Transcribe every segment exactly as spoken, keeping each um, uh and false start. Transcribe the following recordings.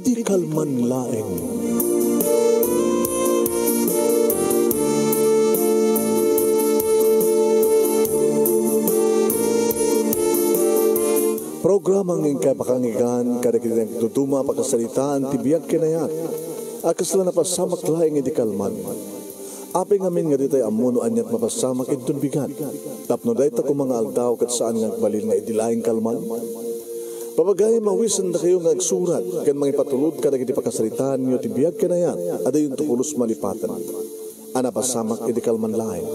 Di kalman laeng. Programa nga inkay pakanggan kadagiti nagduduma a pakasaritaan ti biag ken ayat a kasla napasamak laeng idi kalman. Apay ngamin nga ditay ammo no aniat mapasamak inton bigat? Tapno dayta koma nga aldaw ket saan nga agbalin nga idi laeng kalman? Papagayam, awisendakayo nga agsurat ken mangipatulod kadagiti pakasaritaanyo ti biag ken ayat a diyonto pulos malipaten a napasamak idi kalman laeng.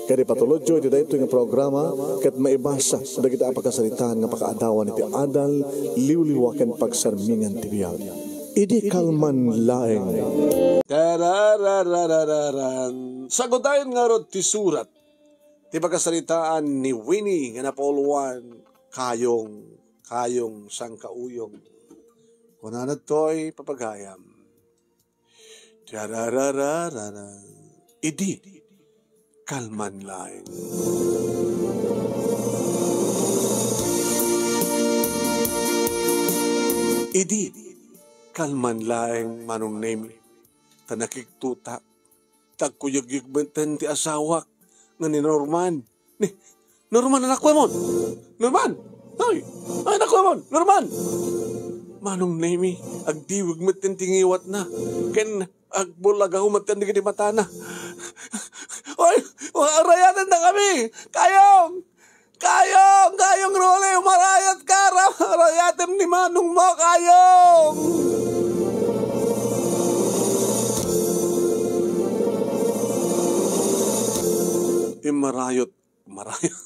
Ket ipatulodyo iti daytoy nga programa ket maibasa dagiti a pakasaritaan nga pakaadawan iti adal, liwliwa ken pagsarmingan ti biag. Idi kalman laeng. Tarararararan. Sagudayon ngarud ti surat ti pakasaritaan ni Winnie nga napauluan, Kayong, Kayong Sangkauyong. Kunana toy, papagayam. Tarararararan. Idi kalman laeng. Idi kalman laeng, Manong Nemi, ta nakigtutak, ta agkuyugyug metten ti asawak nga ni Norman. Ni Norman, anakko amon! Norman! Ay! Ay, anakko amon! Norman! Manong Nemi, agdiwig metten ti ngiwatna. Ken agbulagaw metten dagiti matana. Ay! Arayatendakami! Kayong! Kayong! Kayong, Rolly! Umarayatka! Ra-, arayatem ni manong mo, Kayong! Immarayot, marayot.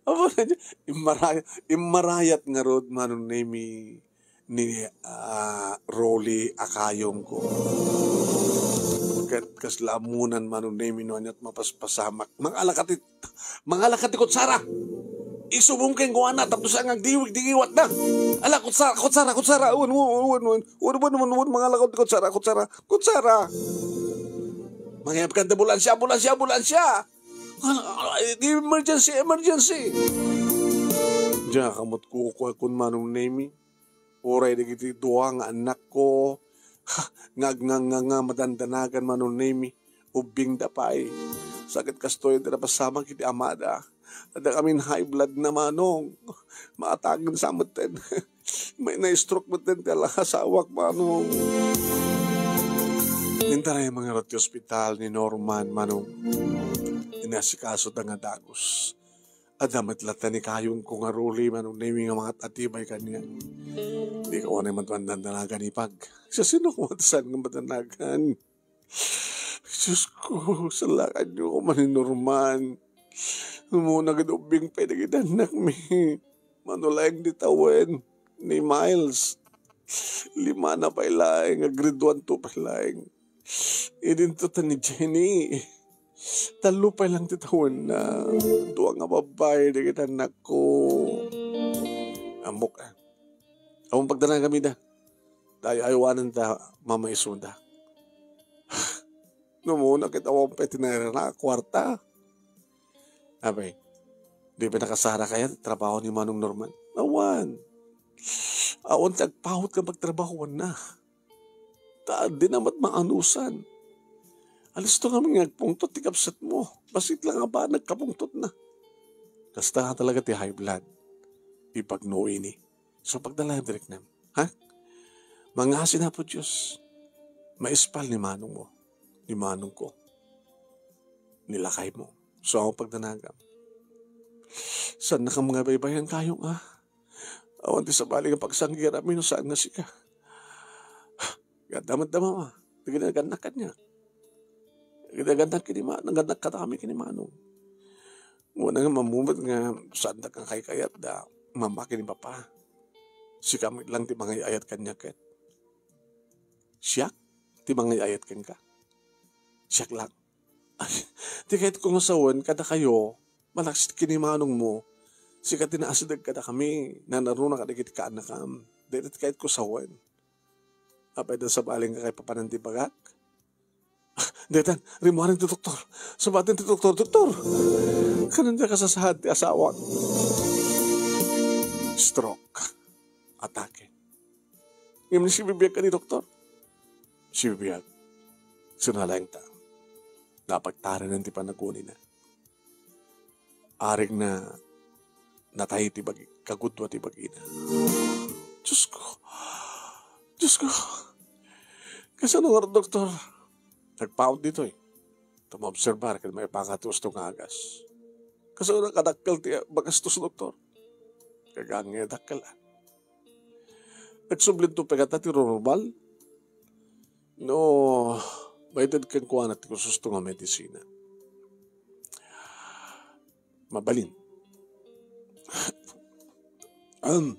Apo na dyan. Immarayot, immarayat ngarud, Manong Nemi, ni, ah, Rolly a kayongko. Ket kasla ammonan, Manong Nemi, no aniat mapaspasamak. Mangalaka ti, mangalaka ti kutsara. Isubong ken kuana, tapno saan nga agdiwig ti ngiwatna. Ala, kutsara, kutsara, kutsara. Wen, wen, wen, wen. Wen, wen, wen, wen. Mangalaka ti kutsara, kutsara, kutsara. Mangayabkan ti ambulansya, ambulansya, ambulansya. Ala, ala, emergency, emergency. Diak met kukuakon, Manong Nemi. Uray dagiti dua nga annakko, ha, nga agngangnganga madandanagan, Manong Nemi, ubbingda pay. Sa ket kastoy ti napasamak iti amada. Addakamin high blood na, Manong. Maataken sa metten. May na-stroke metten ti ala-, asawak, Manong. Intaray mangarud ti ospital ni Norman, Manong. Inasikasoda nga dagus. Adda met latta ni kayongko nga Rolly, Manong Nemi, nga mangat-atibay kaniak. Dika unay madandanagan, ipag. Sa sino ko saan nga madanagan? Diosko, salakanyo koma ni Norman. Umuna ket ubbing pay dagiti annakmi. Mano laeng ti tawen ni Miles. Limana pay laeng, nga grade one two pay laeng. Idinto ta ni Jenny. Tallo pay lang ti tawenna. Dua nga babbai dagiti annakko. Ammok, ah. Awan pagdanagam ida. Tayo aywanan ta mamaisunda. No, muna ket awan pay ti nairana a kuarta. Apay, di pay nakasara kayat trabaho ni Manong Norman? Awan. Awan ti agpawot nga pagtrabahoanna. Ta dina met maanusan. Alisto ngamin nga agpungtot ti kabsatmo. Bassit lang a banag kapungtotna. Kasta nga talaga ti high blood. Ipagnuini. So, pagdalayan ti riknam. Ha? Mangngaasin, Apo Dios. Maispal ni manong mo. Ni manong ko. Ni lakay mo. So, ang pagdanagam. Saan na ka mga baybayan kayong, ah? Awan ti sabali nga pagsanggiran mi no saan nga sika. Nga damdama, ah. Dagiti nagannak kaniak. Dagiti nagannak kini ma-, nagannak kadakami kini manong. Wala nga mammumet nga saan da kakaykayat da mama kini papa. Sika met lang ti mangay-ayat kaniak ket. Siak ti mangay-ayat kenka. Siak lang. Ay, ti kayatko nga sawen kadakayo, malaksid kini manong mo, sika ti naasideg kadakami, nanaruna kadagiti kaannakam. Dayta ti kayatko sawen. Apay da sabali nga kaipapanan ti bagak? Daytan, rimmuaren ti doktor. Sabaten ti doktor, "Doktor, kanan diak kasasaad ti asawak?" Stroke. Atake. Ngem ni sibibiag kadi, Doktor? Sibibiag. Sinalaingta. Napagtaranen ti panagunina. Arigna, natay ti bagi, kagudua ti bagina. Diyos ko! Diyos ko! Kasano ngarud, Doktor? Nagpaut ditoy. Tumaobserbar ken maipaga ti usto nga agas. Kasano kadakkel ti magastos, Doktor? Kagang nga dakkel, ah. Nagsublin to pay kata ti normal. No, maited kenkuana ti usto nga medisina. Mabalin. Um,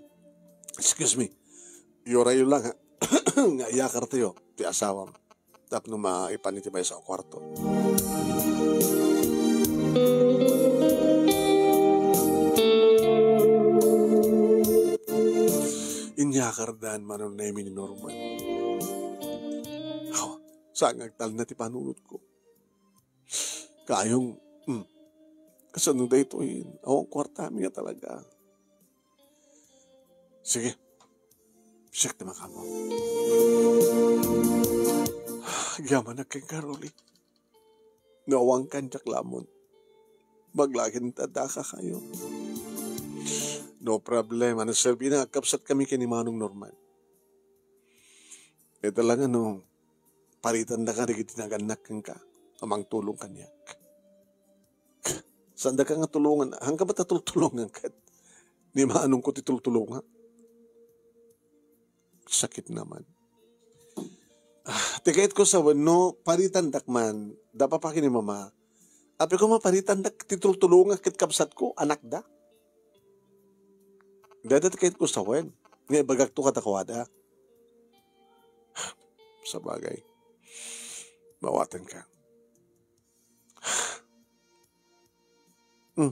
excuse me. Iyurayo lang, ha? Nga iyakartayo ti asawam tapno maipan iti maysa a kuarto. Inyakardan manen ni Norman. Aw, saan nga agtalna ti panunotko? Kayong, hmm, kasano daytoy? Awan kuartami nga talaga. Sige. Siak ti makaammo. Agyamanak kenka, Rolly. No awan kaniak lamon, maglagen ta daka kayo. No problem. Ano, Selvina, agkabsat kami ken ni Manong Norman. Ita lang, ano, paritandaka dagiti nagannak kenka a mangtulong kaniak. Saandaka nga tulongan, haanka met a tultulongan ket ni manongko ti tultulongak. Sakit naman. Ah, ti kayatko sawen, no paritandak man, da papaki ni mama, apay koma paritandak ti tultulongak ket kabsatko, anakda. Dayta ti kayatko sawen, nga ibagakto kadakuada. Sabagay, mawatenka. Hmm.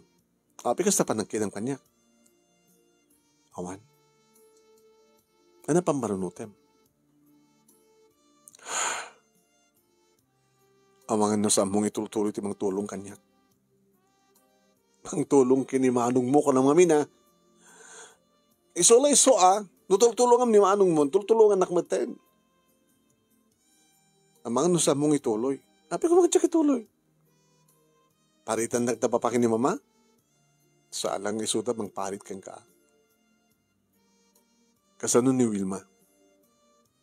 Apay kasta panagkinam kaniak? Awan. Ania pammarunotem? Amangan no saanmo nga itultuloy ti mangtulong kaniak. Mangtulong ken ni manongmo, kunam ngamin, a. Isu la isu, a. No tultulongam ni manongmo, tultulongannak metten. Amangan no saanmo nga ituloy. Apay koma kaniak ituloy? Paritandak da papaki ni mama? Saan la nga isuda mangparit kenka. Kasano ni Wilma,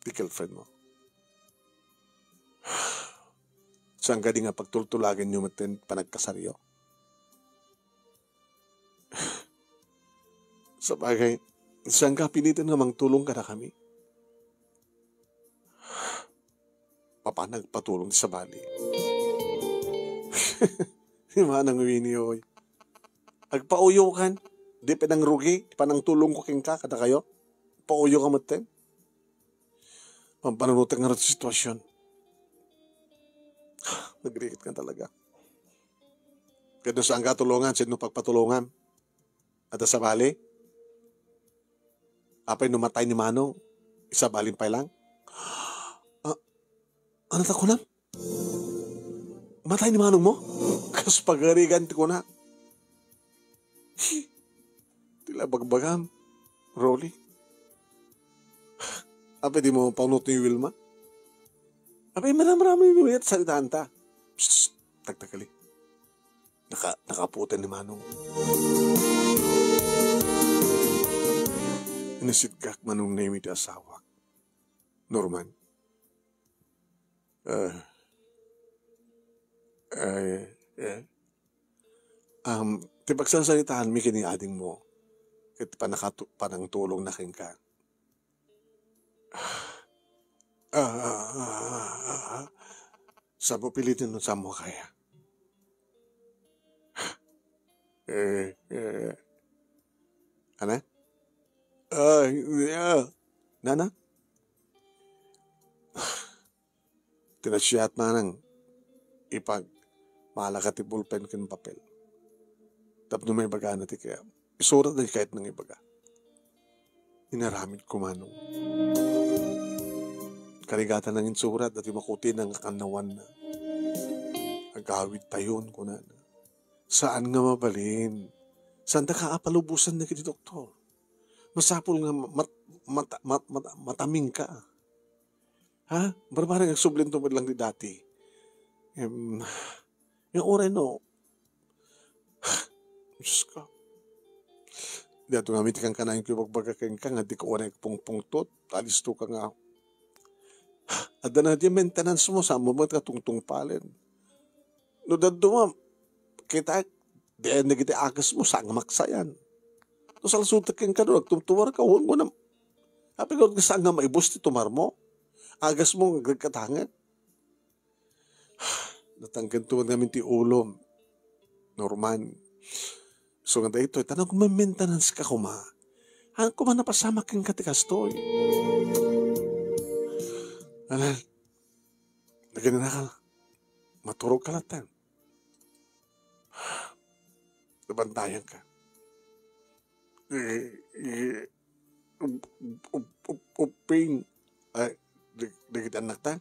ti girlfriendmo? Saan kadi nga pagtultulaganyo metten panagkasaryo? Sabagay, saan ka piniten nga mangtulong kadakami? Mapan agpatulong ti sabali. Ni Manang Winnie, oy. Agpauyokan. Di pay nangrugi ti panangtulongko kenka kadakayo. Pauyokan metten. Mampanunotek ngarud ti sitwasyon. Nagrikit ka talaga. Ket no saan ka tulongan, sino pagpatulongam? Adda sabali? Apay no matay ni Manong, isabalin pay lang? Ah, ano ta kunam? Matay ni manongmo? Kas pagarigan ti kuna. Hi, ti la bagbagam, Rolly. Apay dimo paunot ni Wilma? Apay maramrami mo yat saritaanta. Psst, tagtagali. Naka-, nakaputan ni Manong. Inisitkak, Manong Nemi, ti asawak. Norman. Eh, eh, eh. Um, ti pagsarsaritaanmi ken ni adingmo, ket panakatu-, panangtulongna kenka. Ah, ah, ah, ah, ah. Saanmo piliten no saanmo kaya. Eh, eh. Ana? Ah, yeah. Nana? Ti nasayaat, Manang, ipagmalaka ti bulpen ken papel tapno maibagana ti kayam. Isurat dagiti kayatna nga ibaga. Inaramidko, Manong. Karigatan nga insurat dagiti makutina nga kannawanna. Agawidtayon, kunana. Saan nga mabalin. Saandaka a palubosan dagiti doktor. Masapul nga ma-, mat-, mata-, mat-, mata-, matamingka. Ha? Barbareng agsublinto met lang ti dati. Em, nga uray no, Diyos ko. Diay ngamin ti kankanayon ko ibagbaga kenka nga dika uray agpungpungtot. Alisto ka nga. Adda na diay maintenance mo, saan mo met nga tungtungpalen. No dadduma, kita, diay dagiti agas mo, saan nga maksayan. No salsudtek kenka, no agtumtuar ka, wen ko na. Apay nga saan nga maibus ti tumar mo? Agas mo nga agkatangek. Natangken to ngamin ti ulom. Norman. So nga daytoy, ta nagmamaintenance ka koma. Haan koma napasamak kenka ti kastoy. Anan, naginana ka. Maturog ka latta. Nabantayan ka. Eh, eh, up-, up-, up-, uping. Ay, di-, dagiti annakta.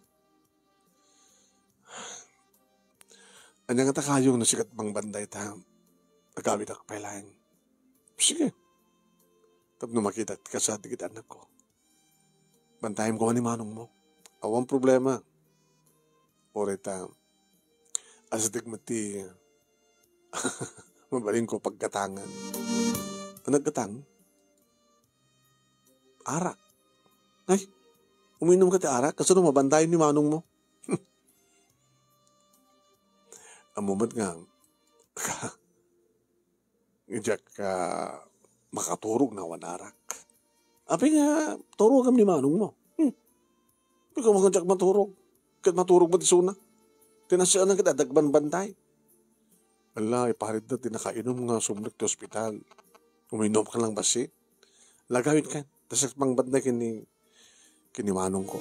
Ania ngata kayong no sika ti mangbanday ta agawidak pay laeng? Sige. Tapno makitak ti kasta dagiti annakko. Bantayem koma ni manongmo. Awan problema. Uray ta, asideg met ti mabalinko paggatangan. Ano gatang? Arak. Ay, uminom ka ti arak? Kasano mabantayan ni manongmo? Ammo met nga, diak, ah, makaturog no awan arak. Apay nga, turogam ni manongmo. Hmm. Ikaw nga diak maturog. Ket maturog met isuna. Ti nasayaat ket adda agbanbantay. Ala, iparitda ti nakainom nga sumrek ti ospital. Uminom ka lang bassit. Lagawid ka. Ta siak mangbantay ken ni, ken ni manongko.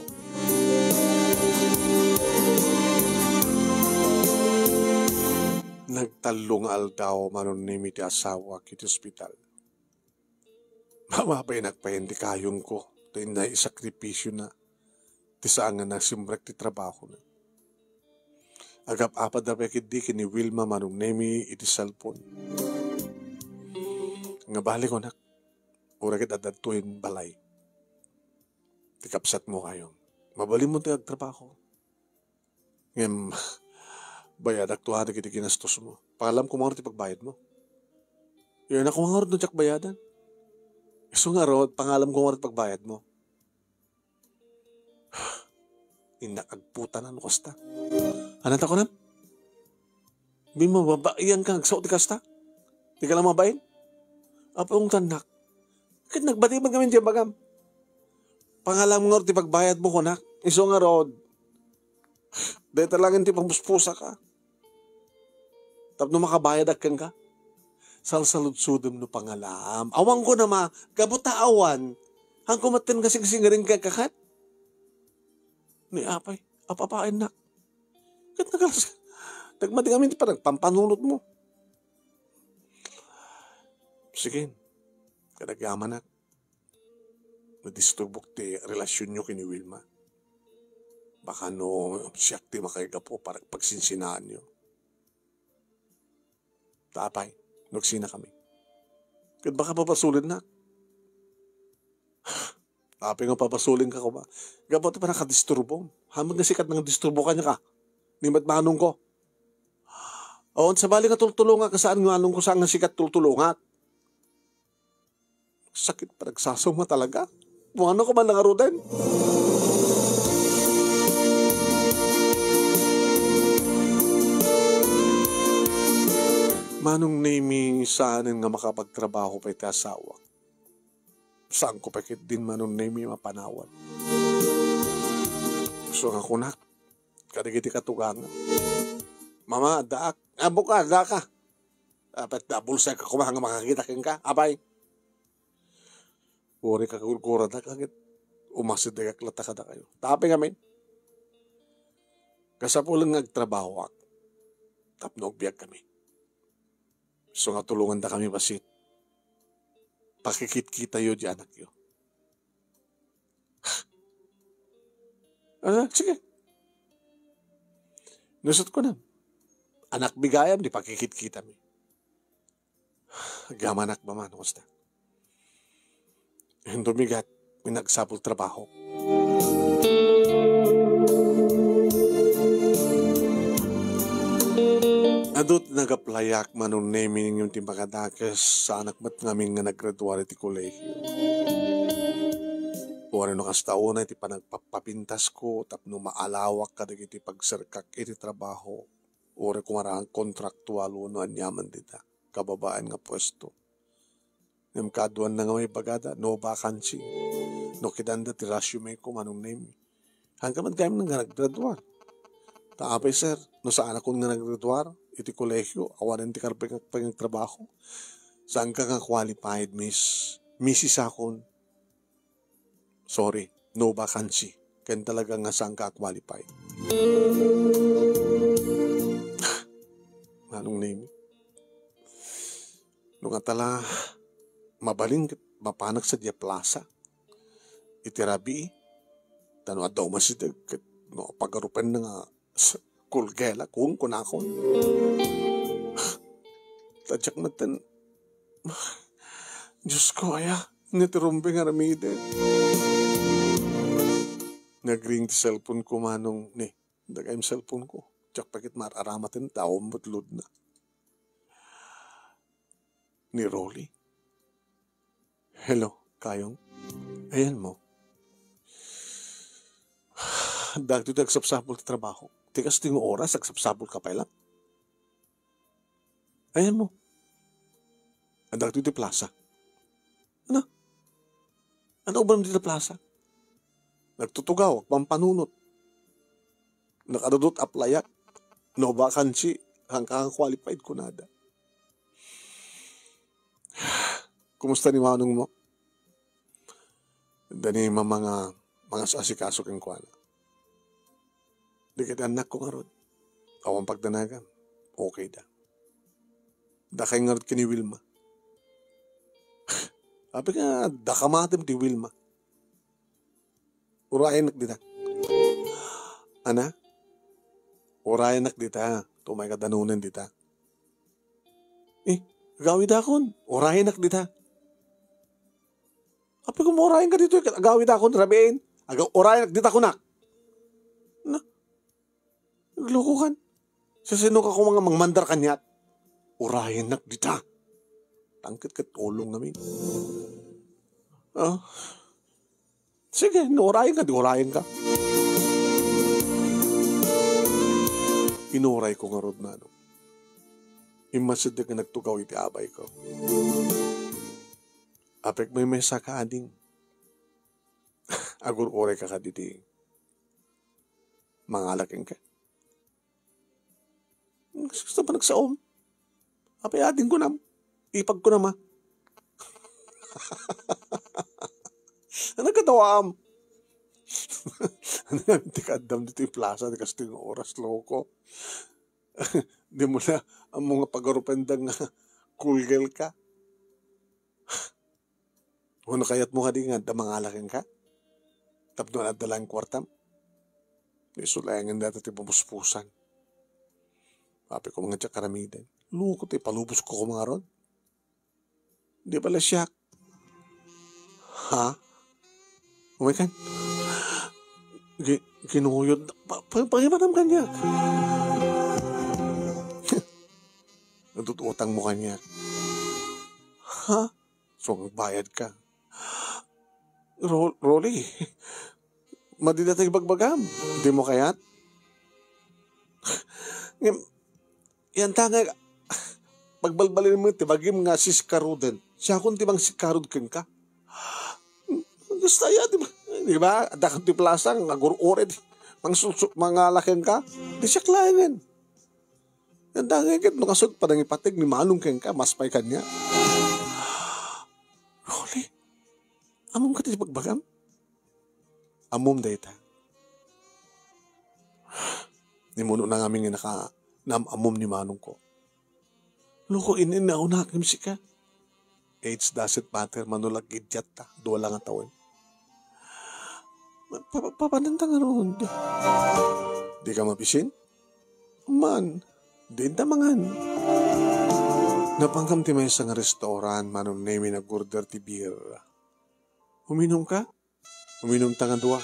Nagtallo nga aldaw Manong Nemi ti asawak iti ospital. Mababain pay ti kayongko, ta inna isakripisiona ti saan nga nasumrek ti trabahona. Agap-apadda pay ketdi ken ni Wilma Manong Nemi iti cellphone. Nga bale kunak, uray ket adda ditoyen balay ti kabsatmo kayong. Mabalinmo ti agtrabaho. Ngem, bayadak to dagiti ginastosmo. Pangalam ko ngarud ti pagbayadmo. Yan ako ngarud no diak bayadan. Isu ngarud, pangalam ko ngarud ti pagbayadmo. Innak agputanan no kasta. Ania ti kunam? Bimababaian ka, agsao ti kasta? Di ka lang mabain? Apay ungtannak? Ket nagbati met ngamin ti bagam. Pangalam ngarud ti pagbayadmo, kunak. Isu ngarud, dayta laeng ti pamuspusaka. Tapno makabayadak kenka. Salsaludsodem no pangalam. Awan ko na ma, gapu ta awan. Haan ko met ti nga singsingiring kenka ket. Ni apay, apapainnak. Ket nagalas, nagmati ngamin ti panagpampanunotmo. Sige, kadagamanak. Nadisturbok ti relasionyo ken ni Wilma. Baka no siak ti makaigapu para pagsinsinaanyo. Ta apay, nagsinakami. Ket baka papasolennak. Apay nga papasolenka koma? Gapu ti pannakadisturbom. Haan met nga sika ti nangdisturbo kaniaka. Ni met manongko. O, sabali nga tultulongak, saan nga manongko, saan nga sika ti tultulongak. Sakit pay, nagsasaw nga talaga. Mano ko man nangaruden? Manong Nemi, saanen nga makapagtrabaho pay ti asawak. Saan ko pay ketdin, Manong Nemi, mapanawan. Isu nga kunak kadagiti katugangan. Mama, addaak. Apo ka, adda ka. Apay, bulsek ka koma nga makakita kenka. Apay. Uray kagurguradak ket umasidegak latta kadakayo. Ta apay ngamin, kasapulen nga agtrabahoak tapno agbiagkami. Isu nga tulongandakami bassit. Pakikitkitayo ti anakyo. Ah, sige. Nusot ko na. Anak bigayam, di pakikitkitami. Agamanak, Mama, no kasta. Inton bigat, May nagsapul trabaho. Adu ti nag-applyak, Manong Nemi, ngem ti makadakes, saanak met ngamin nga naggraduar iti kolehio. Wenno kasta unay ti panagpappapintasko tapno maalawak kadagiti pagserkak iti trabaho. Uray koma kontraktual wenno aniaman dita, kababaen nga puesto. Ngem kaduanna nga maibagada, no vacancy. No kidanda ti resume ko, Manong Nemi. Saan ka met gayam nga naggraduar? Ta apay, sir, no saanakon nga naggraduar iti kolehio, awanen ti karpeng pagtrabaho. Saan ka nga qualified, miss? Missis akon. Sorry, no vacancy. Ken talaga nga saan ka qualified. Manong Nemi. No nga tala, mabalin ket mapanak sa dia plaza. Iti rabii, ta no adda umasideg, ket no pagarupenna nga s-, kulgela, kun kunakon. Tadyak metten, Diyos ko, aya, ni ti rumbeng aramiden. Nagring ti cellphone ko, Manong, ni, dagayem cellphone ko. Diak pa ket mar-aramaten ta umbutlodna. Ni Rolly. Hello, Kayong. Ayan mo. Dagitoy ti agsapsapul ti trabaho. Ti kastoy nga oras, agsapsapul ka pay lang. Ayan mo. Dagitoy ti plaza. Ano? Ano obram dita plaza? Nagtutugaw, agpampanunot. Nakadudot, applyak. No vacancy, saan ka qualified kunada. Kumusta ni manong mo? Dani mama nga mangas-asikaso kenkuana. Dagiti annakko ngarud, awan pagdanagam. Okay da. Dakay ngarud ken ni Wilma. Apay nga dakamatem ti Wilma. Urayennak dita. Ana? Urayennak dita. Tumay ka danunen dita. Eh, agawidakon. Urayennak dita. Apay nga urayenka ditoy ket agawidakon, rabiin. Aga, urayennak dita kunak. Na? Naglokokan. Sasinoka koma nga mangmandar kaniak? Urayennak dita. Tangket ket ulong ngamin. Ah. Sige, no urayenka, di urayenka. Inuray ko ngarud, manong. Immasidek nga nagtugaw iti abay ko. Apek, maymaysa ka, ading. Agur-uray ka kaditi mangala kenka. Gusto pa nagsaom. Apay, ading kunam. Ipag kunam, ah. Ano katawaam? Ano nga ti kaaddam dito plaza, di kastoy nga oras, loko. Di mo na, amo nga pagarupendan nga cool girl ka. Wenno kayatmo kadi nga adda mangala kenka? Tapno adda laeng kuartam? Isu laengen dayta ti papuspusan. Apay koma nga diak aramiden. Loko ti palubosko koma ngarud. Di pala siak. Ha? Umay kan. Gi-, kinuyod. Pa-, pa-, pangibanam kaniak. Natututang mo kaniak. Ha? So, agbayad ka. Ro-, Rolly, madi dayta ibagbagam. Di mo kayat? Ngem, yan ta nga, pagbalbalin mo ti bagim nga siskaruden. Siakon ti mangsikarud kenka. Gusto ya, di ba? Di ba? Adda kan ti plaza nga gur-uray ti mangsulsu-, mangala kenka. Di siak laengen. Yan ta nga ket no kasud panangipateg ni manong kenka, mas pay kaniak. Rolly, ammom kadi ti ibagbagam? Ammom dayta. Immunona ngamin nga naka-, naam-ammom ni manongko. Loko, in-inauna ngem sika. Age doesn't matter, mano la agiddiatta, dua la nga tawen. Pa-, pa-, papananta ngarud. Di ka mabisin? Man, dinta mangan. Napangkam ti maysa nga restaurant, Manong Nemi, nag-order ti beer. Uminom ka? Uminumta nga dua.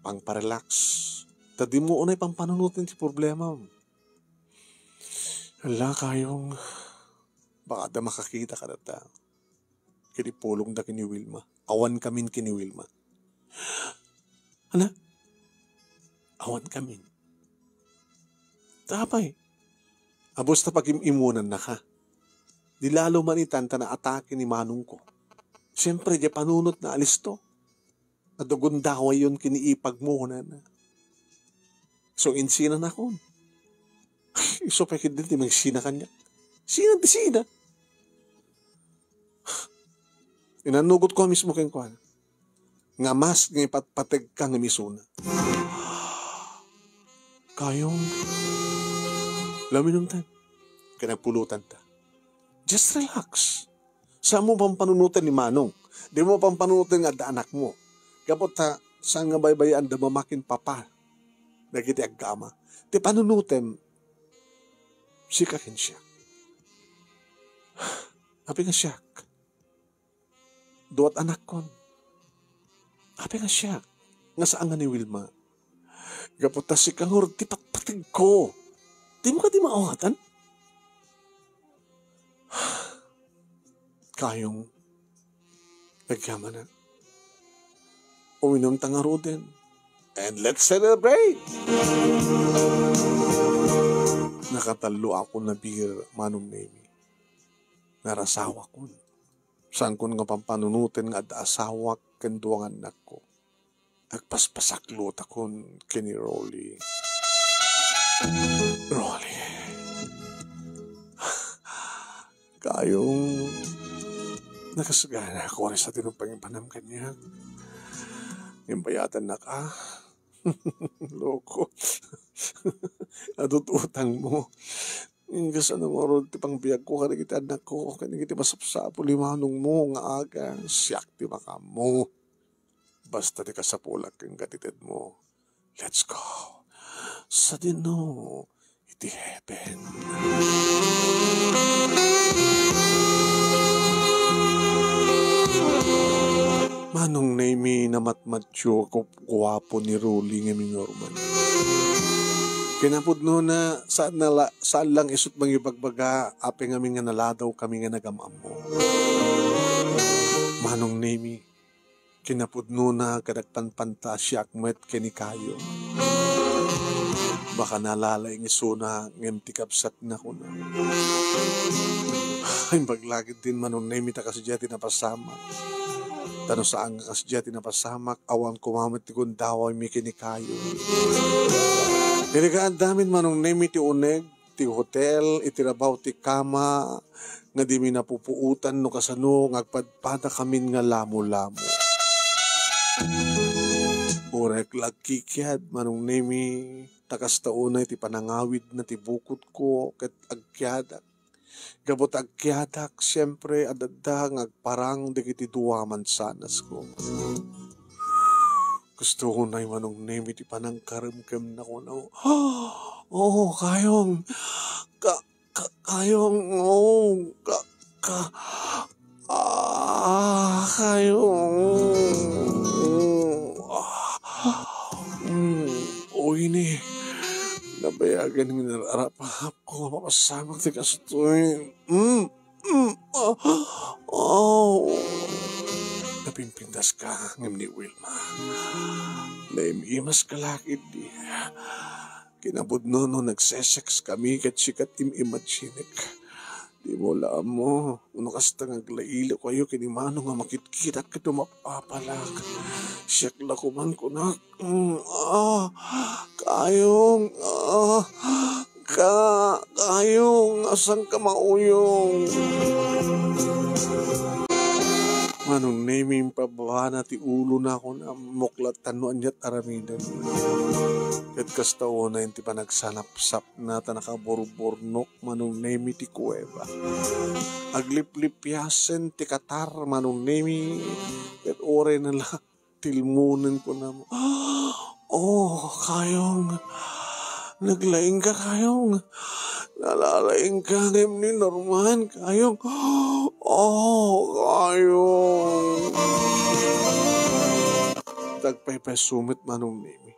Pangparelax. Ta dimo unay pampanunoten ti problemam. Hala, Kayong, baka adda makakita kadata. Ket ipulongda ken ni Wilma. Awan kamin ken ni Wilma. Hala? Awan kamin. Ta apay? Abus ta pagim-imunannaka. Di lalo man itan ta naatake ni manongko. Siyempre, diay panunot na alisto. Adda gundawayyon ken ni ipagmo, kunana. So, insinanakon. Isu pay ketdin ti mangsina kaniak. Sina ti sina? Inannugotko a mismo kenkuana. Nga mas nga ipatpategka nga misuna. Kayong, la uminumtan. Kinagpulotanta. Just relax. Saanmo pampanunoten ni Manong. Dimo pampanunoten nga adda anakmo. Gapu ta, saan nga baybay-an da mama ken papa dagiti agkama. Ti panunotem, sika ken siak. Apay nga siak? Duat anakkon. Apay nga siak? Nga saan nga ni Wilma? Gapu ta sika ngarud ti patpategko. Dimo kadi maawatan? Kayong agyamanak. Uminumta ngaruden. And let's celebrate! Nakatallo a beer, Manong Nemi. Narasawakon. Saankon nga pampanunoten nga adda asawak ken dua nga annakko. Agpaspasaklotakon ken ni Rolly. Rolly. Kayong nakasagana ako sa tinupang panam kaniak. Ngem bayatan na ka. Loko. Adut utang mo. Inggas ano mo ron ti pangbiag ko, kadagiti anak ko, kadagiti masapsapul, imanong mo nga aga, siak ti makammo. Basta ti kasapulak ken katitedmo. Let's go. Sadino iti heaven. Manong Nemi, namatmatyo, guapo ni Rolly nga minorman. Kinapudnona, saan na la-, saan lang isut mangibagbaga, apay ngamin nga naladaw kami nga nagam-ammo. Manong Nemi, kinapudnona, kadagtan panta siak met ken ni Kayo. Baka nalalaing isuna, ngem ti kabsatna kuna. Ay, imbag la ketdin, Manong Nemi, ta kasdiay ti napasamak. Ta no saan nga kasdiay ti napasamak, awan koma met ti gundawaymi ken ni Kayo. Iti kaaddamin, Manong Nemi, ti uneg, ti hotel, iti rabaw ti kama, nga dimi napupuotan no kasano nga agpadpadakamin nga lamo-lamo. Uray la agkikiad, Manong Nemi, ta kasta unay ti panangawidna ti bukodko ket agkiadak. Gapu ta agkiadak, siempre, adda nga agparang dagiti dua a mansanasko. Kasta unay, Manong Nemi, ti panangkaremkemna kuna. Oh, Kayong. Ka-, ka-, Kayong. Oh, ka-, ka-, ah, Kayong. Ah, mm, o ini. Nabayagan nga nararapahap ko nga mapasamak ti kastoy. Mm. Mm, ah, oh. Napimpintas ka, ngem ni Wilma. Naim-imas ka la ketdi. Kinapudno no nagsesex kami ket sika ti im-imaginek. Dimo la ammo, no kasta nga aglailo kayo ken ni Manong nga makitkitak ket umapapalak. Siak la koman kunak. Mm, ah, Kayong, ah, ka-, Kayong, asan ka mauyong? Manong Nemi, impababana ti ulona kuna, muklat ta no aniat aramiden. Ket kasta unay ti panagsanapsapna ta nakaburburnok, Manong Nemi, ti kuweba. Agliplipiasen ti katar, Manong Nemi, ket uray na la, tilmonen kunam. Oh, Kayong. Naglaing ka, Kayong. Nalalaing ka, ngem ni Norman, Kayong. Oh, kayo. Nagpaypayso met Manong Nemi.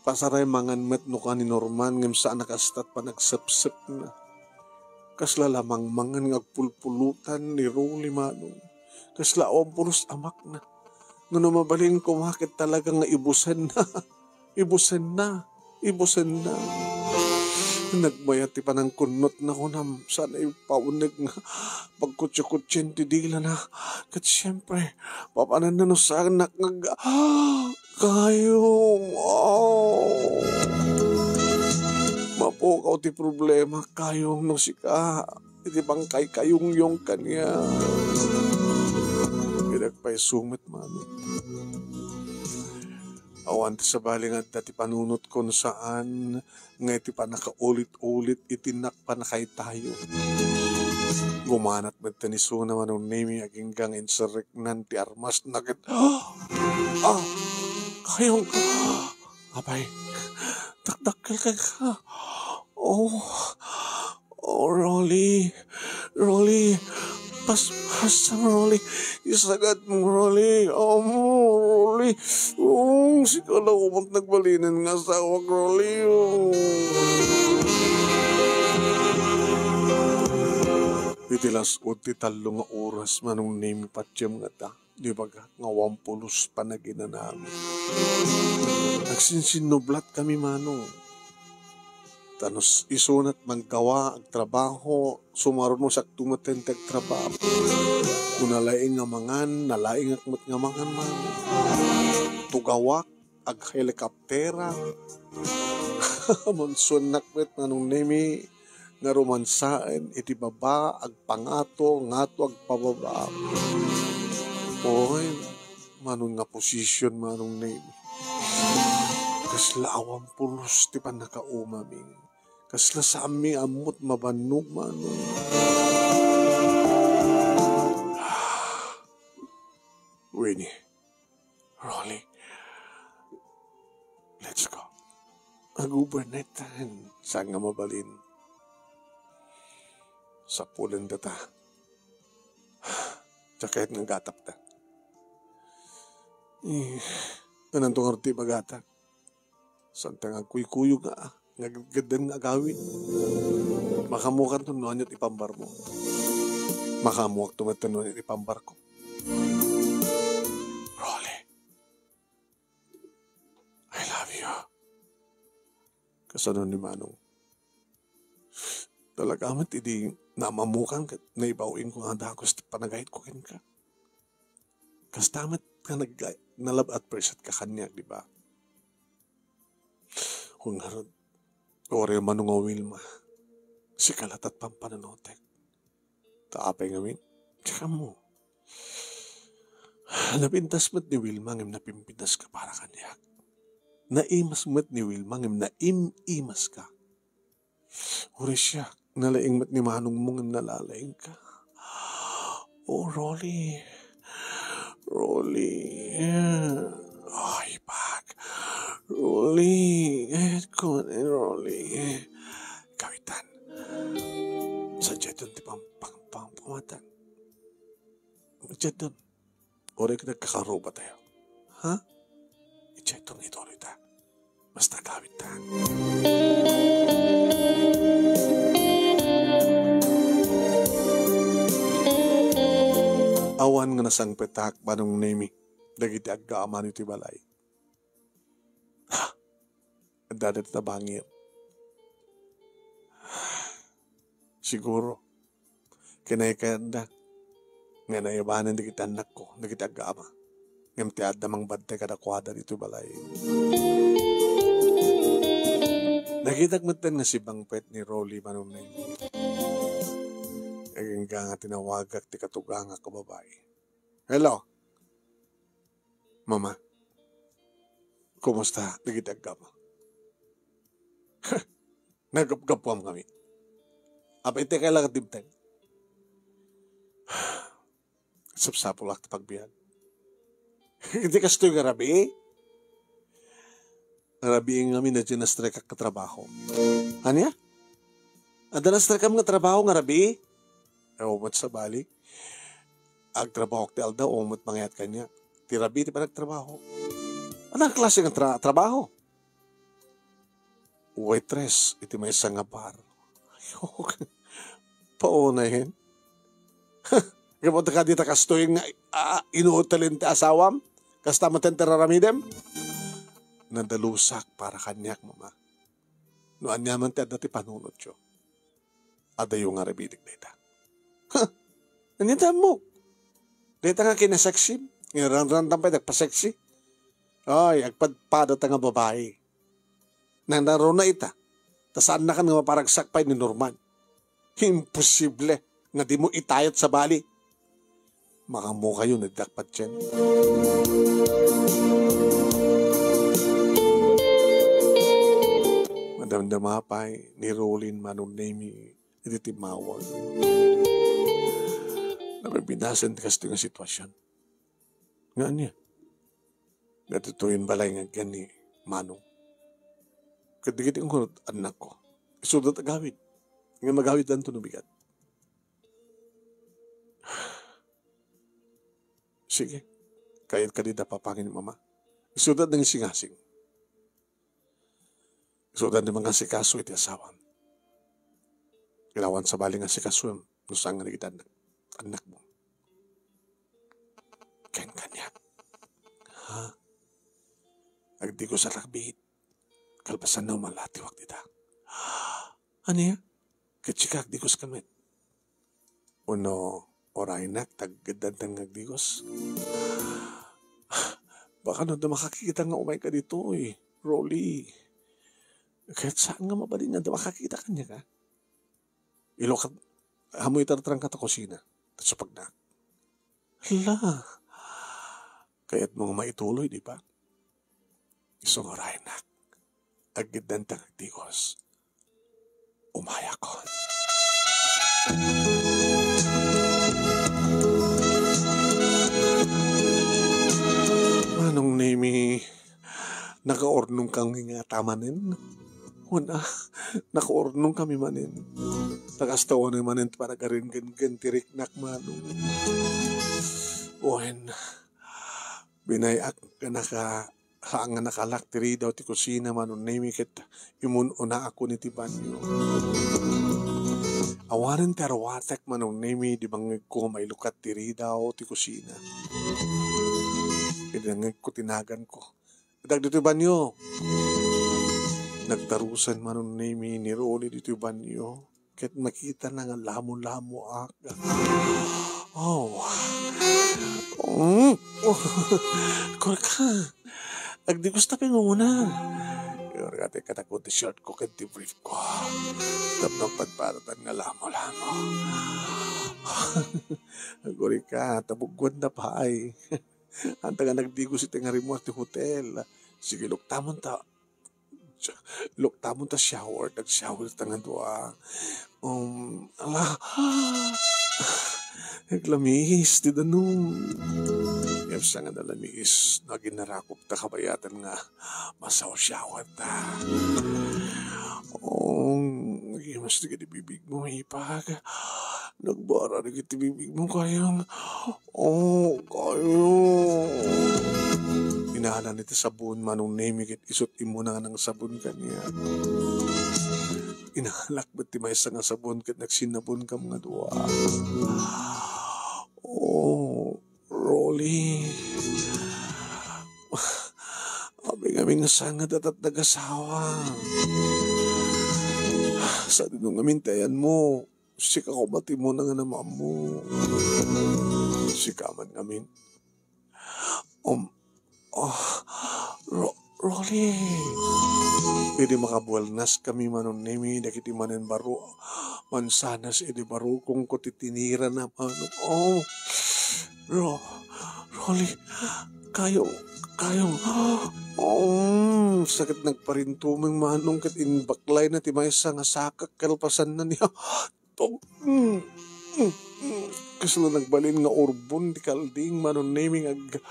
Pasaray mangan met no ka ni Norman ngem saan a kasta ti panagsepsepna. Kasla la mangmangan nga agpulpulutan ni Rolly, Manong. Kasla awan pulos a makna. No mabalin koma ket talaga nga ibusenna. Ibusenna. Ibusenna. Nagmayat ti panangkunnotna kunam, saan a ipauneg nga pagkutsikutsien ti dilana. Ket siempre, papananna no saanak nga ag-, Kayong, oh. Mapukaw ti problema, Kayong, no sika iti pangkaykayongyong kaniak. Nagpayso met Manong. Awan ti sabali nga adda ti panunotko no saan nga iti pannakaulit-ulit iti nak-, pannakaytayo. Gumanat met ti isuna Manong Nemi agingga nga inserreknan ti armasna ket, ah! Kayong, apay, dakdakkel kenka. Oh, oh, Rolly, Rolly, pas-, pasam, Rolly. Isagad mo, Rolly. Amo, Rolly. Oh, sika la met nagbalinen nga asawak, Rolly. Oh. Iti las-ud ti tallo nga oras, Manong Nemi, patiem ngata. Di ba nga awan pulos panaginanami. Nagsinsinnublat kami, Manong. Ta no s-, isunat manggawa, agtrabaho, sumarunusakto met ti agtrabaho. No nalaing nga mangan, nalaingak met nga mangan, Manong. Tugawak, aghelikoptera. Mansuennak met Manong Nemi nga rumansaen iti baba, agpangato, ngato, agpababa. Oy, Manong, nga position, Manong Nemi. Kasla awan pulos ti pannakaumami. Kasla saanmi ammo ti mabannog, Manong. Weni, Rolly, let's go. Ag-overnight tayo. Saan nga mabalin? Sapulen data. Tsaka nga gatap ta. Eh, ananto nga ti bagata? Saan ta nga agkuykuyog nga, nga gaddem nga agawid? Makaammokan to no ania ti pambarmo. Makaammoak to met no ania ti pambarko. Rolly, I love you. Kasano ni Manong? Talaga met idi naammokan ket naibaw-inko nga dagus ti panagayatko kenka. Kasta met nga nag-, na-love at first sight ka kaniak, di ba? Kung ngarud, uray Manong a Wilma, sika latta ti pampanunotek. Ta apay ngamin? Tsaka mo. Napintas met ni Wilma ngem napimpintas ka para kaniak. Naimas met ni Wilma ngem naim-imas ka. Uray siak, nalaing met ni Manong mo ngem nalalaing ka. Oh, Rolly. Rolly. Ay, bag. Rolly. Eh, kuman, eh, Rolly. Kawitan. Sa jeton ti pam-, pam-, pam-, pamatan. Jeton. Uray nagkakaruba tayo. Ha? Idiay tornidor ita. Basta gawid ta. Awan nga nasangpetak, Manong Nemi, dagiti aggaman iti balay. Ha? Adda dagiti nabangir. Siguro, kinaykayatda nga naibanen dagiti annakko, dagiti agama. Ngem ti adda mangbantay kadakuada ditoy balay. Nakitak metten nga simmangpet ni Rolly Manong Neng. Agingga nga tinawagak ti katugangak a babai. Hello? Mama, kumusta dagiti agama? Nagapgapuam kami. Apay ti kailangan dimteng? Sapsapulak ti pagbiag. Iti kastoy nga rabii? Rabii ngamin a dina-strike ak nga trabaho. Ania? Adda na-strike am nga trabaho nga rabii? Awan met sabali. Agtrabahok ti aldaw, awan met mangayat kaniak. Ti rabii ti panagtrabaho. Ania a klase nga tra-, trabaho? Waitress iti maysa nga bar. Ay, paunay. Gapu ta kadi ta kastoy nga, ah, inuutelen ti asawam? Kasta met ti raramidem? Nadalusak para kaniak, Mama. No ania man ti adda ti panunotyo, adayo nga rabitek dayta. Ha? Ania ti ammok? Dayta nga kinasexy? Nga ranrantan pay nagpa-sexy? Ay, agpadpadata nga babai. Nanaruna ita. Ta saannakan nga maparagsak pay ni Norman. Imposible nga dimo itayat sabali. Makaammokayo, nadakpat yan. Madamdama pay ni Rolin Manong Nemi iti timmawag. Napibinasen ti kastoy nga sitwasyon. Nga ania? Datoy balay nga agyan ni Manong. Kadagiti unay annakko. Isuda ti agawid. Nga magawidanto no bigat. Sige. Kayat kadi da papangen ni Mama. Isuda ti nangisingasing. Isuda ti mangasikaso iti asawam. Kailangan sabali nga asikasoem no saan nga dagiti annak-, annakmo. Ken kaniak. Ha? Agdigos a rabiit. Kalpasanna, umalatiwak dita. Ania? Ket sika, agdigoska met. Wenno, uraynak, ta aggeddanta nga agdigos. Baka no adda makakita nga umayka ditoy, Rolly. Ket saan nga mabalin nga adda makakita kaniak, a? Ilukat, ammo itartrangka ta kusina. Ta supagnak. Hala, kayatmo nga maituloy, di ba? Isu nga uraynak. Aggeddanta nga agdigos. Umayakon. Manong Nemi, nakaurnongkami ngata manen? Wen a, nakaurnongkami manen. Ta kasta unay manen ti panagaringgenggen ti riknak, Manong. Wen, binay-ak nga naka-, saan nga nakalak ti ridaw ti kusina, Manong Nemi, ket imun-unaakon iti banio. Awanen ti arwatek, Manong Nemi, idi bangngegko nga mailukat ti ridaw ti kusina. Idi nangngegko ti naganko, "Dagditoy banio." Nagtarusen, Manong Nemi, ni Rolly ditoy banio. Ket makitana nga lamo-lamoak. Oh. Mm. Oh. Korka. Agdigos ta pay nga umuna. Korka, ti katakot ti short ko ken ti brief ko. Tapno padpadatan nga lamo-lamo. Korka, tabugwan na pay. Anta nga nagdigos iti ngarimo ti hotel. Sige, luktamon ta. Luktamon ta shower, nag-shower ta nga dua. Um, ala. Naglamiis ti danum. Ngem saan nga nalamiis, no aginarakop ta kabayatan nga masaw-shower ta. Um, nagimas dagiti bibigmo, ipag. Nagbara dagiti bibigmo, kayang. Oh, kayo. Inalan iti sabon, Manong Nemi, ket isut' immuna nga nangsabon kaniak. Inalak met ti maysa nga sabon ket nagsinnabonkam nga dua. Oh, Rolly. Amin-amin nga saan nga datad nagasawa. Sadino ngamin ti ayanmo? Sika koma ti umuna nga namammo. Sika man ngamin. Um, ah, Ro-, Rolly. Idi makabuelnaskami, Manong Nemi, dagiti manen baro-, mansanas idi barukongko ti tinirana, Manong. Oh, Ro-, Rolly, kayo, kayo. Um, sakit nagparintumeng, Manong, ket imbaklayna ti maysa nga sakak kalpasanna niya. Pag-, mm, mm, mm. Kasla nagbalin nga urbon ti kalding, Manong Nemi, nga ag-,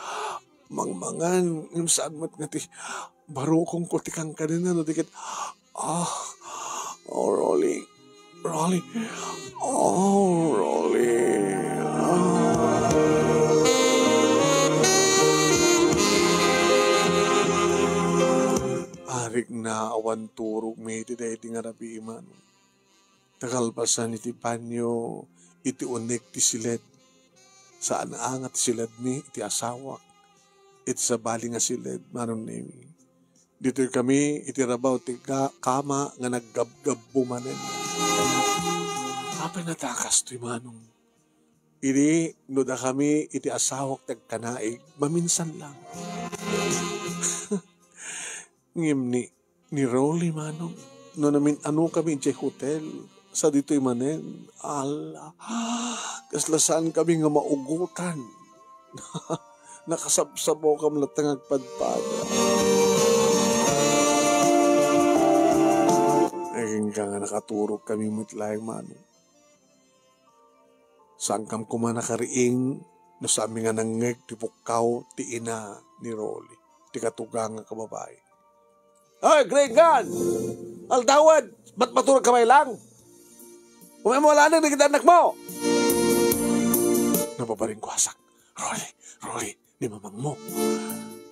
mangmangan. Ngem saan met nga ti barukongko ti kankanenna, no di ket, ah, oh, Rolly, Rolly, oh, Rolly. Panturogmi iti daydi nga rabii, Manong. Ta kalpasan iti banio, iti unik ti siled. Saan a nga ti siledmi iti asawak. Iti sabali nga siled, Manong Nemi. Ditoy kami iti rabaw ti ga-, kama nga naggabgabbo manen. Apay nga ta kastoy, Manong? Idi no dakami iti asawak ti agkanaig, maminsan lang. Ngem ni, ni Rolly, Manong, no namin-ano kami idiay hotel, sa ditoy manen, ala, kasla saan kami nga maugotan. Nakasabsabawkam latta nga agpadpada. Agingga nga nakaturog kami met laeng, Manong. Saankam koma nakariing no saanmi nga nangngeg ti pukkaw ti ina ni Rolly, ti katugang nga kababai. "Hoy, Gringan! Aldawan! Ba't maturog ka may lang? Umay mo alanag dagiti anakmo!" Napabaringguasak. "Rolly, Rolly, ni mamangmo."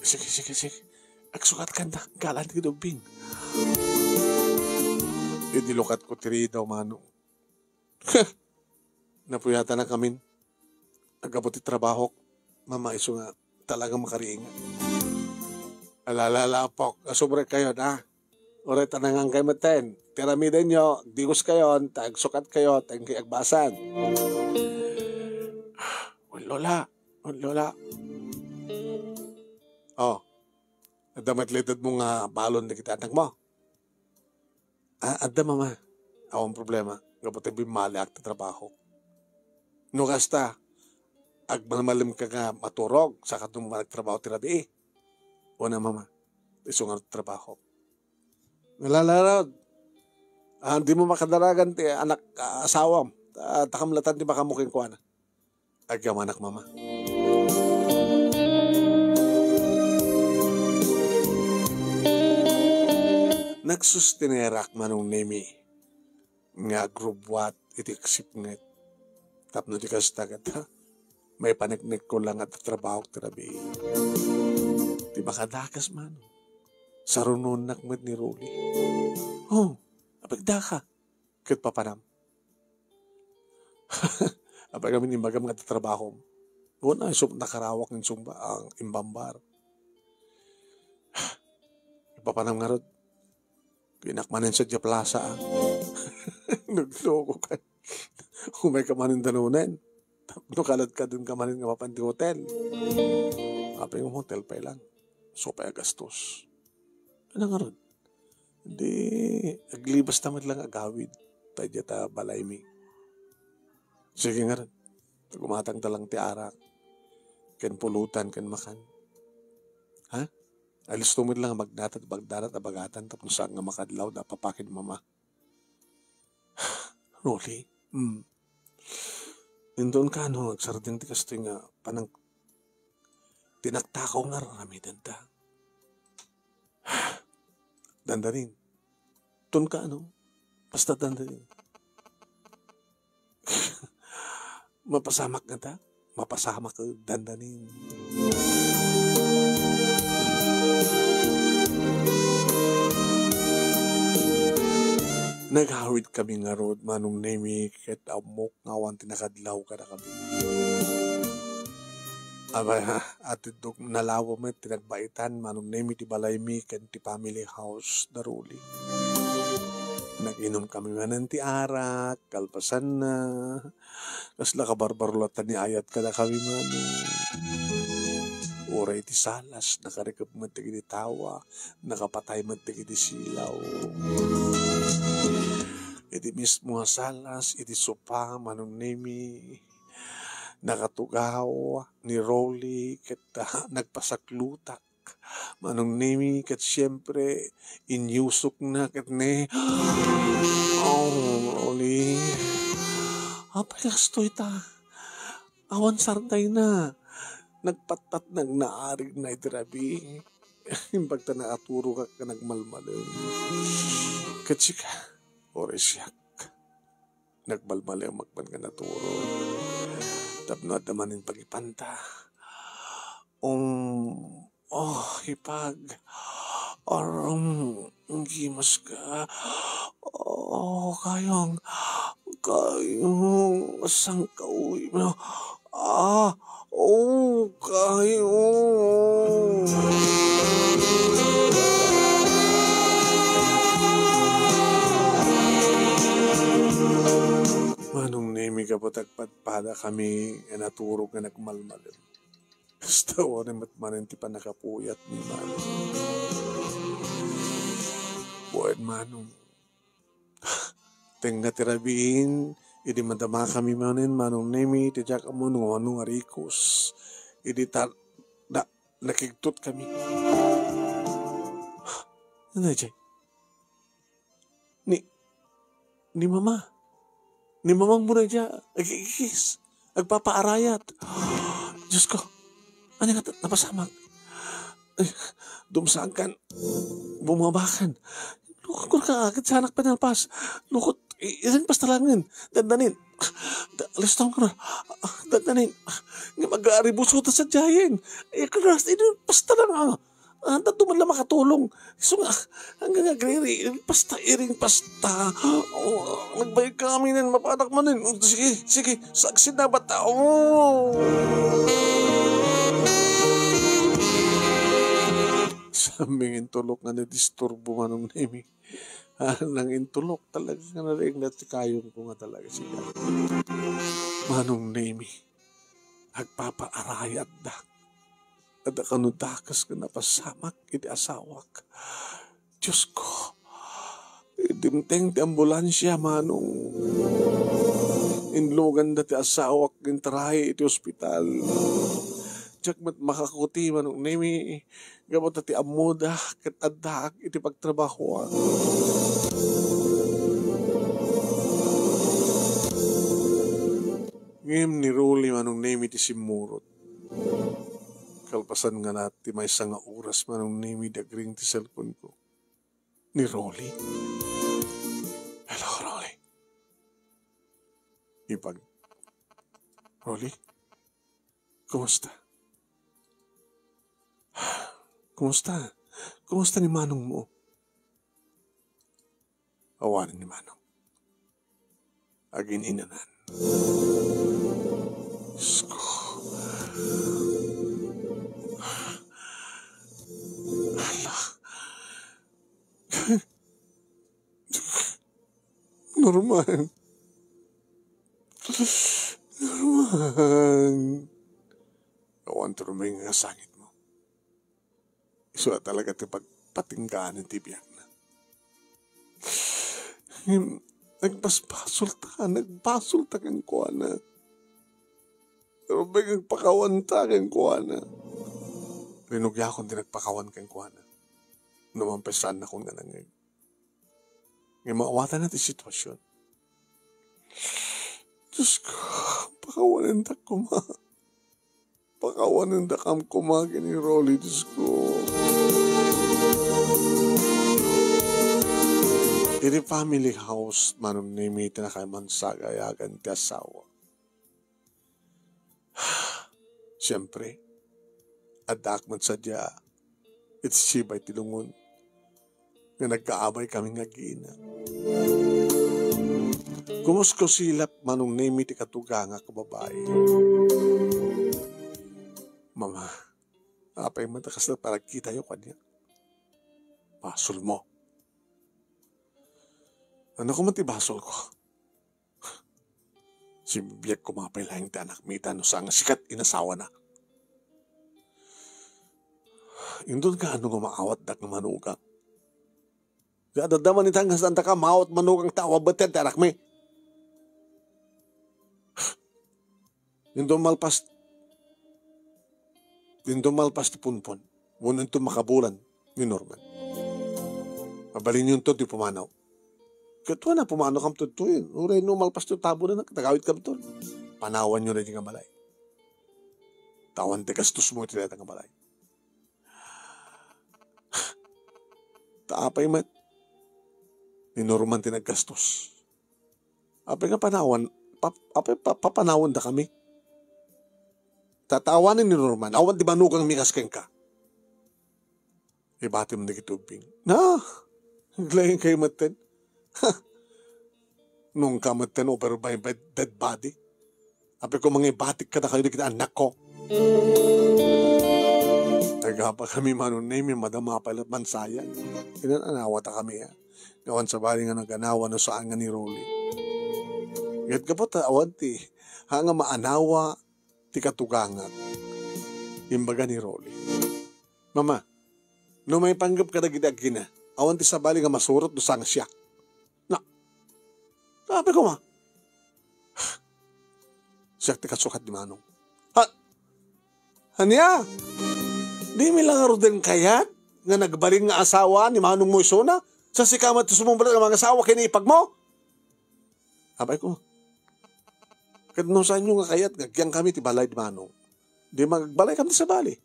"Sige, sige, sige. Agsukat kanda, galan ti dubbing." Idi lukatko ti ridaw, Manong. Napuyatan a kamin. Aggapu ti trabahok, Mama, isu nga talaga makariing. Ala, ala, ala, apok, asubrekkayon, ha? Uray tanangan kayo metten. Ti aramidenyo, agdigoskayon, ta agsukatkayo, ta inkay agbasad. Wen, Lola. Wen, Lola. Oh, adda met lededmo nga balon dagiti anakmo? Ah, adda, Mama. Awan problema. Gapu ta bimmaliak ti trabahok. No kasta, agmalmalemka nga maturog, saka duman agtrabaho ti rabii. Una, Mama. Isu nga trabahok. Nalalarod. Ah, di mo makadaragan ti anak, ah, asawam. Ah, takam latan ti makamu kenkuana. Agyamanak, Mama. Nagsustinerak, Manong Nemi, nga agrubbuat iti eksipnget. Tapno di kasta ket, ha, maipaneknekko la nga tatrabahok ti rabii. Ti makadakes, Manong, sarunoennak met ni Rolly. Oh, apigdaka. Ket papanam. Apay ngamin imbagam nga tatrabahom? Una, isu met nakarawak nga insungba-, ang imbambar. Ipapanam ngarud. Dinak manen sadiay plaza, ah. Nagloko ka. Umay ka manen danunen. Tapno kaladkadenka manen nga mapan ti hotel. Apay nga hotel pay lang. Isu pay a gastos. Ania ngarud? Di, aglibasta met lang agawid. Ta idiay ta balaymi. Sige ngarud. Gumatangta lang ti arak. Ken pulutan, ken makan. Ha? Alisto met lang a magnatad, magdanat a bagatan tapno saan nga makadlaw da papa ken mama. Rolly, mm. Inton kano, agsardeng ti kastoy nga panang-, tinaktakaw nga ar-aramidenta. Dandanin. Ton ka, ano? Basta dandanin. Mapasamak ngata? Mapasamak, eh, dandanin. Naghawid kami ngarud, Manong Nemi, ket ammok nga awan ti nakadlaw kadakami. Aba, atiddok nalawa met ti nagbaitan, Manong Nemi, ti balaymi ken ti family house da Rolly. Nag-inom kami manen ti arak, kalpasanna, kasla kabarbaro latta ni ayat kadakami, Manong. Uray ti salas, nakarikep met dagiti tawa, nakapatay met dagiti silaw. Iti mismo a salas, iti sopa, Manong Nemi, nakatugaw ni Rolly ket, ah, nagpasaklutak. Manong Nemi ket siempre, inyusokna ket ne. Oh, Rolly. Apay kastoy ta? Awan sardayna. Nagpatpat nagnaarigna iti rabii. Imbag ta nakaturogak nga nagmalmalem. Ket sika, uray siak, nagmalmalemak man nga naturog. Tapno adda manen pagipanta. Um, oh, ipag. Aram, gimas ka. Oh, kayong, kayong, saan ka uwi mo? Ah, oh, kayong. Manong Nemi, gapu ta agpadpada kami nga naturog nga nagmalmalem. Kasta wen met manen ti pannakapuyat ni Manong. Wen Manong. Tengnga ti rabiin, idi madama kami manen, Manong Nemi, ti diak ammo no ano nga rikos. Idi ta-, na-, nakigtot kami. Ano, Jay? Ni, ni Mama. Ni Mamang mo na dya. Agigigis. Agpapaarayat. Diyos ko. Ano nga napasamak? Ay, dumsangkan. Bumabakan. Lukot ko ka agad sa anak panalpas. Lukot, i-, iring pastalangen. Dandanin. Da-, liston ko na. Dandanin. Nga mag-aaribuso ta sa dyayen. Ay, karas, iring pastalangen. Ah, daduma la makatulong. Isu nga, hanggang agriri, pasta iring pasta. Oh, nagbayag kami nen, mapanak manen. Oh, sige, sige, saksi na bata. Oh. Saming intulok nga nadisturbo, Manong Nemi. Ah, nang intulok talaga nga nariing na ti kayong ko nga talaga siya. Manong Nemi, agpapaarayat da. Adda kano dakes nga napasamak iti asawak. Diyos ko, dimteng ti ambulansia, Manong. Inluganda ti asawak nga intarayi iti ospital. Diak met makakuti, Manong Nemi, gapu ta ti ammoda ket addaak iti pagtrabahoan. Ngem ni Rolly, Manong Nemi, ti simmurot. Kalpasan nga na ti maysa nga oras, Manong Nemi, di agring ti cellphone ko. Ni Rolly. Hello, Rolly. Ipag. Rolly? Kumusta? Kumusta? Kumusta ni Manong mo? Awanen ni Manong. Agin-inanan. Diyos ko. Hala. Norman. Norman. Awan ti rumiing nga sangit mo. Isu a talaga ti pagpatinggaan ti biagna. Ngem, nagbasbasol ta, nagbasol ta kenkuana. Pero beng agpakawan ta kenkuana. Rinugiakon ti nagpakawan kenkuana. No man pay saannakon nga nangngeg. Ngem maawatan na ti sitwasyon. Diyos ko, pakawanendak koma. Pakawanendakam koma ken ni Rolly, Diyos ko. Iti family house, Manong Nemi, ti nakaimman sagayagan ti asawa. Siempre, addaak met sadiay iti sibay ti lungon nga nagkaabay kami nga agina. Kumuskusilap, Manong Nemi, ti katugangak a babai. Mama, apay met a kasla panagkitayo kaniak? Basolmo. Ania koma ti basolko? Sibibiag koma pay laeng ti anakmi ta no saan nga sika ti inasawana. Inton kaano nga maawatdak nga manugang? Di adda man ita nga saanka maawat manugang ta awan beteng ti anakmi. Inton malpas, inton malpas ti punpon, wenno inton makabulan ni Norman. Mabalinyo inton ti pumanaw. Ket wen a, pumanaw kam tudtoyen. Uray no malpas ti tabon na, nagawid kam ton. Panawanyo na di nga balay. Tawan ti gastos mo iti dayta nga balay. Ta apay met, ni Norman ti naggastos. Apay nga panawan, pa-, apay pa-, papanawendakami? Tatawanen ni Norman, awan ti manukangmi kas kenka. Ibatim dagiti ubbing. Na, aglaing kayo metten. Nung ka metten over by, by dead body. Apay ko mangibatik kada kayo dagiti anakko. Nagapa kami Manong Nemi, madama pay la mansayag. Inan-anawa ta kami, ha. Awan sabali nga naganawa no saan nga ni Rolly. Ket gapu ta awan ti, ha nga maanawa ti katugangak. Imbaga ni Rolly. Mama, no maipanggep kadagiti agina, awan ti sabali nga masurot no saan nga siak. Na, apay ko ma. Siak ti kasukat ni Manong. Ha? Ania? Dimi la ngaruden kayat nga nagbalin nga asawa ni Manong mo isuna? Sa sika met ti sumungbalat nga mangasawa ken ni ipag mo? Apay ko. Ket no saanyo nga kayat nga agyan kami ti balay ni Manong, di magbalay kami ti sabali.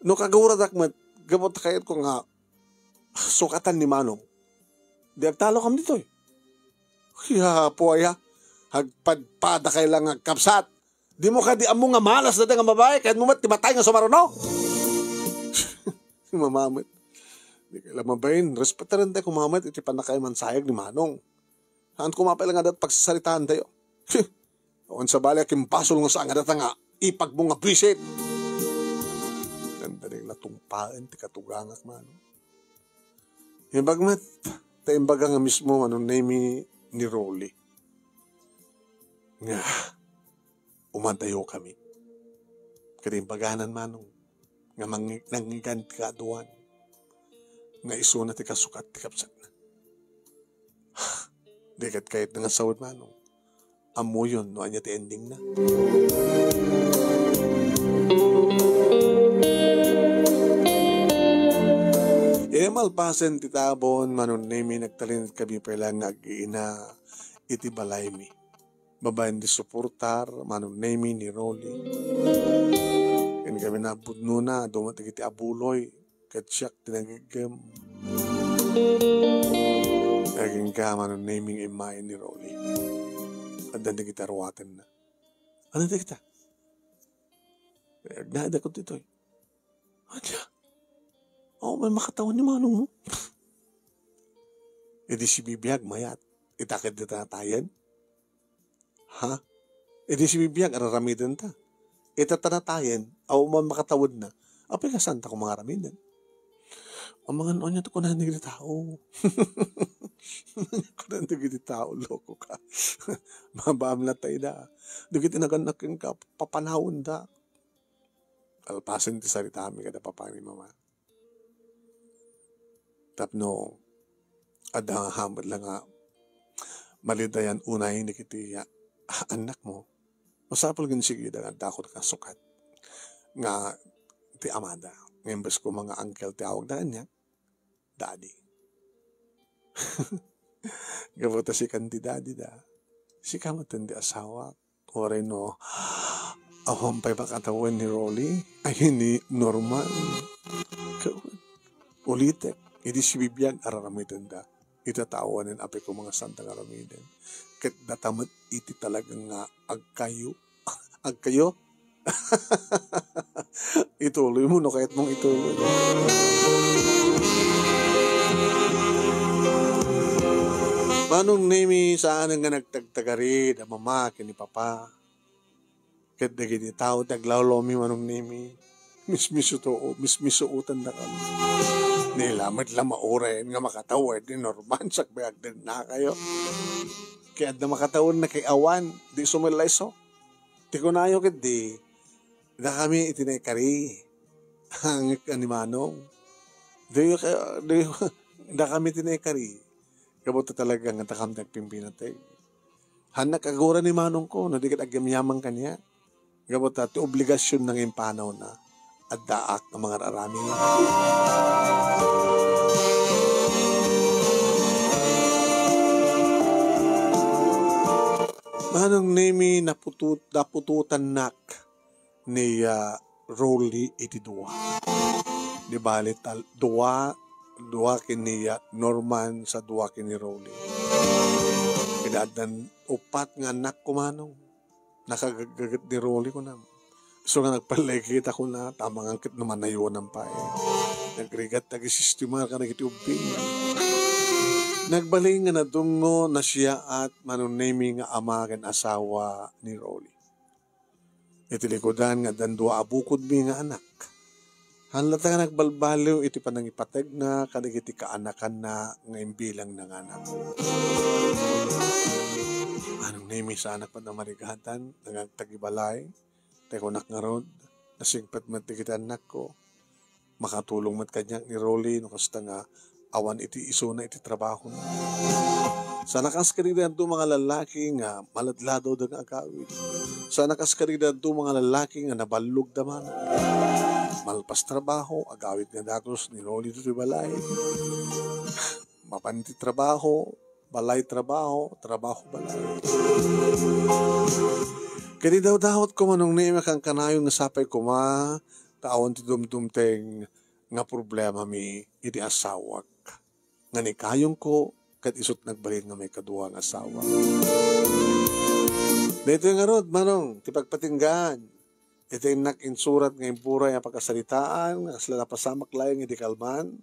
No kaguradak met, gapu ta kayat ko nga sukatan ni Manong, di agtalo kami ditoy. Kaya po aya, agpadpada kay lang agkabsat. Di mo kadi ammo nga malas dayta nga babae, kayat mo met ti matay nga sumaruno? Mama met. Di kay la mabain, respetaren tayo kumamet iti pannakaimansayag ni Manong. Saan ko mapailangadat pagsasaritaan tayo? Awan sabali a kimbasol nga saan nga data nga ipag mo nga buwisit. Nanda ning natungpaen ti katugangak, Manong. Imbag met, ta imbaga nga mismo, Manong Nemi, ni Rolly. Nga, umadayo kami. Kadi imbaganan, Manong, nga mangi-, nangigan ti kaaduan. Nga isuna ti kasukat ti kabsatna. Di ket kayat nga sawen, Manong. Ammoyon no ania ti endingna. Iti malpasen ti tabon, Manong Nemi, nagtalinaed kami pay lang nga ag-iina iti balaymi. Babaen ti suportar, Manong Nemi, ni Rolly. Ken kami napudnona, adu met dagiti abuloy, ket siak ti nageggem. Agingga, Manong Nemi, nga immay ni Rolly. Addan dagiti aruatenna. Ano dagita? Agnaedakon ditoy. Ania? Awan man makatawen ni Manong mo. Idi sibibiag, mayat. Ita ket dita natayen? Ha? Idi sibibiag, araramiden ta. Ita ta natayen, awan man makatawenna. Apay nga saan ta koma nga aramiden? Amangan, ania ti kunana dagiti tao? Kunana dagiti tao, loko ka. Mabaam latta ida. Dagiti nagannak kenka, papanawenda. Kalpasen ti saritami kada papa ni mama. Tapno adda nga hamut la nga malidayan unay dagiti, ah, annakmo. Masapul nga sigida nga adda kasukat nga ti amada. Nga imbes koma nga uncle ti awagda kaniak, daddy. Gapu ta sikan ti daddy da. Sika met ti asawak. Uray no, awan pay makatawen ni Rolly, ay ni Norman. Ka-, ulitek, idi sibibiag, araramidenda. Ita ta awanen apay ko nga saan ta nga aramiden. Ket data met iti talaga nga agkayo. Agkayo? Ituloy mo, no, kayat mong ituloy. Manong Nemi, saan nga nagtagtagari, da mama, ken ni papa. Ket dagiti tao ti aglawlawmi, Manong Nemi, mismisuto-, mismisuotandaka. Nila met la mauray nga makatawen ni Norman sakbay agdennakayo. Ket adda makatawenna ket awan, di sumelayso. Ti kunayo ketdi, dakami iti naikari. Hangit a ni Manong. Di ka, di, dakami iti naikari. Gapu ta talaga nga dakam ti agpimpinateg. Hannak agura ni Manong ko, no di ket agyamyaman kaniak. Gapu ta ti obligasion na nga impanawna, addaak nga mangar-aramid. Manong Nemi, naputut-, napututannak ni, ah, Rolly iti dua. Di bali, tal-, dua, dua ken ni, ah, Norman sa dua ken ni Rolly. Kidaddan upat nga anak ko, Manong. Nakagaggaget ni Rolly, kunam. So nga nagpallay kita, kuna, tamangan ket no manayuanan pay. Nagrigat, nagisistimar kadagiti ubbing. Nagbalin nga nadungngo, nasiaat, Manong Nemi nga ama ken asawa ni Rolly. Iti likudan nga addan dua a bukodmi nga anak. Haan latta nga nagbalbaliw iti panangipategna kadagiti kaanakanna nga imbilangna nga anak. Manong Nemi, saanak met a marigatan, nangagtak iti balay. Tay kunak ngarud, nasingpet met dagiti annakko. Makatulong met kaniak ni Rolly no kasta nga awan iti isuna iti trabahona. Saanak a kas kadagiti adu nga lallaki nga maladladawda nga agawid. Saanak a kas kadagiti adu nga lallaki nga naballogda man. Malpas trabaho, agawid nga dagus ni Rolly ditoy balay. Mapan ti trabaho, balay trabaho, trabaho balay. Ket idawdawatko, Manong Nemi, a kankanayon nga sapay koma ta awan ti dumdumteng nga problemami iti asawak. Nga ni kayongko, ket isut' nagbalin nga maikadua nga asawa. Daytoy ngarud, Manong, ti pagpatinggaan iti innak insurat nga imburay a pakasaritaan, nga kasla napasamak laeng idi kalman,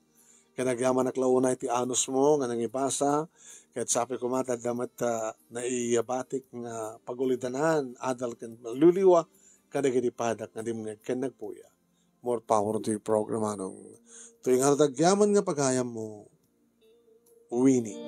ken agyamanak la unay ti anusmo nga nangibasa, ket sapay koma ta adda met, ah, naiyabatik nga pagulidanan, adal ken maliliwa kadagiti padak nga dimngeg ken nagpuya. More power to your program, Manong. Toy ngarud agyaman nga pagayammo, Winnie.